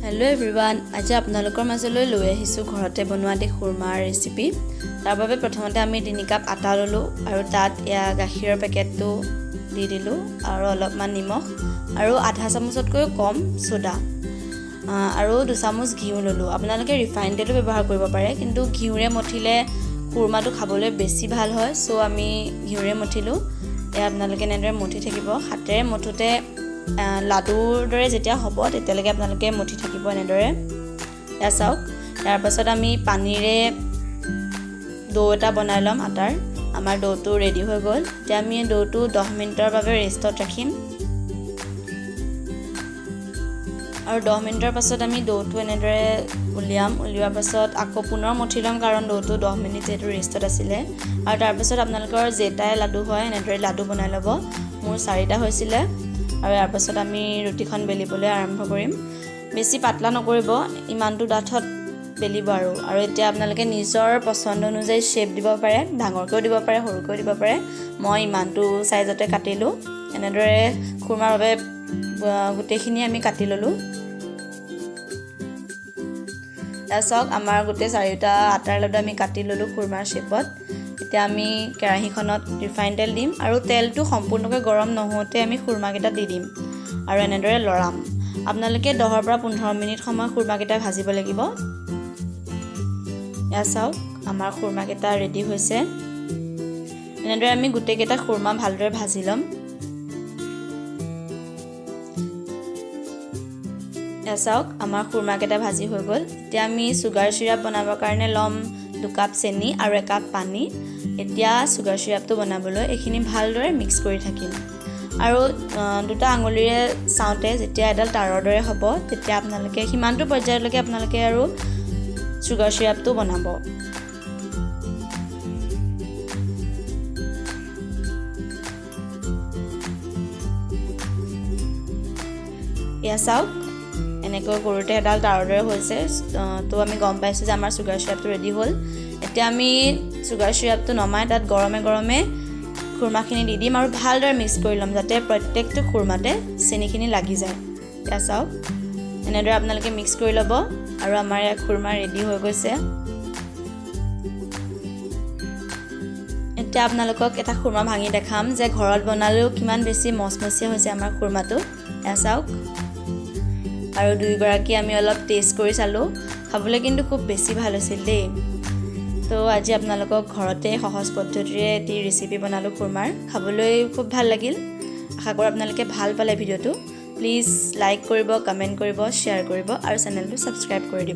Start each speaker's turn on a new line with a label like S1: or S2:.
S1: Hello' everyone, আজি আপোনালোকৰ মাজলৈ লৈ আহিছোঁ ঘৰতে বনোৱা এটি খুৰমাৰ ৰেচিপি। তাৰ বাবে প্ৰথমতে আমি 3 কাপ আটা ল'লোঁ আৰু তাত এয়া গাখীৰৰ পেকেটটো দি দিলোঁ আৰু অলপমান নিমখ আৰু আধা চামুচতকৈও কম চ'ডা আৰু 2 চামুচ ঘিউ ল'লোঁ। আপোনালোকে ৰিফাইন তেলো ব্যৱহাৰ কৰিব পাৰে, কিন্তু ঘিউৰে মঠিলে খুৰমাটো খাবলৈ বেছি ভাল হয়। চ' আমি ঘিউৰে মঠিলোঁ। এয়া আপোনালোকে এনেদৰে মঠি থাকিব। হাতেৰে মঠোতে লাডুৰ দৰে যেতিয়া হ'ব তেতিয়ালৈকে আপোনালোকে মঠি থাকিব এনেদৰে। এয়া চাওক, ইয়াৰ পাছত আমি পানীৰে দৌ এটা বনাই ল'ম আটাৰ। আমাৰ দৌটো ৰেডি হৈ গ'ল। এতিয়া আমি দৌটো 10 মিনিটৰ বাবে ৰেষ্টত ৰাখিম আৰু 10 মিনিটৰ পাছত আমি দৌটো এনেদৰে উলিয়াম। উলিওৱাৰ পাছত আকৌ পুনৰ মঠি ল'ম, কাৰণ দৌটো 10 মিনিট যিহেতু ৰেষ্টত আছিলে। আৰু তাৰপাছত আপোনালোকৰ যেইটাই লাডু হয় এনেদৰে লাডু বনাই ল'ব। মোৰ 4টা হৈছিলে। আৰু ইয়াৰ পাছত আমি ৰুটিখন বেলিবলৈ আৰম্ভ কৰিম। বেছি পাতলা নকৰিব, ইমানটো ডাঠত বেলিব আৰু। আৰু এতিয়া আপোনালোকে নিজৰ পচন্দ অনুযায়ী শ্বেপ দিব পাৰে, ডাঙৰকৈও দিব পাৰে, সৰুকৈও দিব পাৰে। মই ইমানটো চাইজতে কাটিলোঁ। এনেদৰে খুৰমাৰ বাবে গোটেইখিনি আমি কাটি ল'লোঁ। চাওক, আমাৰ গোটেই 4টা আটাৰ লাডু আমি কাটি ল'লোঁ খুৰমাৰ শ্বেপত। এতিয়া আমি কেৰাহীখনত ৰিফাইন তেল দিম আৰু তেলটো সম্পূৰ্ণকৈ গৰম নহওঁতে আমি খুৰমাকেইটা দি দিম আৰু এনেদৰে লৰাম। আপোনালোকে 10ৰ পৰা 15 মিনিট সময় খুৰমাকেইটা ভাজিব লাগিব। এয়া চাওক, আমাৰ খুৰমাকেইটা ৰেডি হৈছে। এনেদৰে আমি গোটেইকেইটা খুৰমা ভালদৰে ভাজি ল'ম। এয়া চাওক, আমাৰ খুৰমাকেইটা ভাজি হৈ গ'ল। এতিয়া আমি চুগাৰ চিৰাপ বনাবৰ কাৰণে ল'ম 2 কাপ চেনি আৰু 1 কাপ পানী। এতিয়া চুগাৰ চিৰাপটো বনাবলৈ এইখিনি ভালদৰে মিক্স কৰি থাকিম আৰু 2টা আঙুলিৰে চাওঁতে যেতিয়া এডাল তাৰৰ দৰে হ'ব তেতিয়া আপোনালোকে সিমানটো পৰ্যায়লৈকে আপোনালোকে আৰু চুগাৰ চিৰাপটো বনাব। এয়া চাওক, এনেকৈ কৰোঁতে এডাল তাৰৰ দৰে হৈছে। তো আমি গম পাইছোঁ যে আমাৰ চুগাৰ চিৰাপটো ৰেডি হ'ল। এতিয়া আমি চুগাৰ চিৰাপটো নমাই তাত গৰমে গৰমে খুৰমাখিনি দি দিম আৰু ভালদৰে মিক্স কৰি ল'ম যাতে প্ৰত্যেকটো খুৰমাতে চেনিখিনি লাগি যায়। এয়া চাওক, এনেদৰে আপোনালোকে মিক্স কৰি ল'ব আৰু আমাৰ ইয়াত খুৰমা ৰেডি হৈ গৈছে। এতিয়া আপোনালোকক এটা খুৰমা ভাঙি দেখাম যে ঘৰত বনালেও কিমান বেছি মচমচীয়া হৈছে আমাৰ খুৰমাটো। এয়া চাওক, আৰু দুয়োগৰাকী আমি অলপ টেষ্ট কৰি চালোঁ, খাবলৈ কিন্তু খুব বেছি ভাল হৈছিল দেই। তো আজি আপোনালোকক ঘৰতে সহজ পদ্ধতিৰে এটি ৰেচিপি বনালোঁ খুৰমাৰ, খাবলৈ খুব ভাল লাগিল। আশা কৰোঁ আপোনালোকে ভাল পালে ভিডিঅ'টো। প্লিজ লাইক কৰিব, কমেণ্ট কৰিব, শ্বেয়াৰ কৰিব আৰু চেনেলটো ছাবস্ক্ৰাইব কৰি দিব।